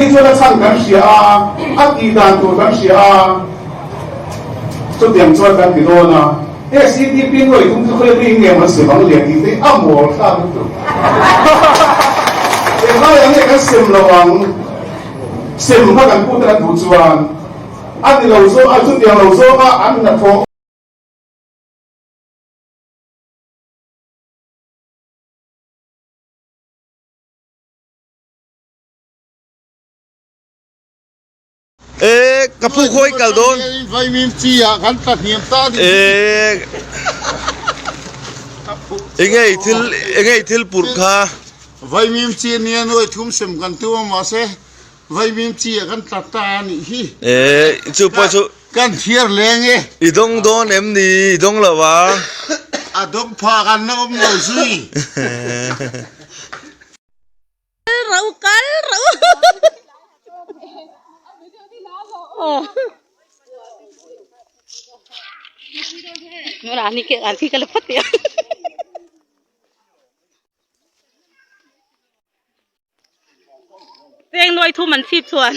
Chuan a chhan kan hria a, a tih dan tur kan hria a, chutiang chuan kan ti dawn a. SEDP nuai thum chu khawi mi nge maw sem ang le tih te hi a mawl thlak lutuk. Englaiah nge kan sem lo ang? Sem kha kan pute an duh chuan a ni lo zawng a, chutiang lo zawnga an hnathawh. E ka phu khawi kal dawn. Vaimim chi ah kan tla hniam ta ni. E enge i thil enge i thil purh kha. Vaimim chi ania nuai thum sem kan tum a mahse vaimim chi ah kan tla ta a nih hi. E chu pawh chu. Kan thiar leng e. I dawng dawn em ni i dawng lo a. A dawng phah kan la awm lo zui. Kal ro kal ro. Cheng nuai thum an chhip chuan.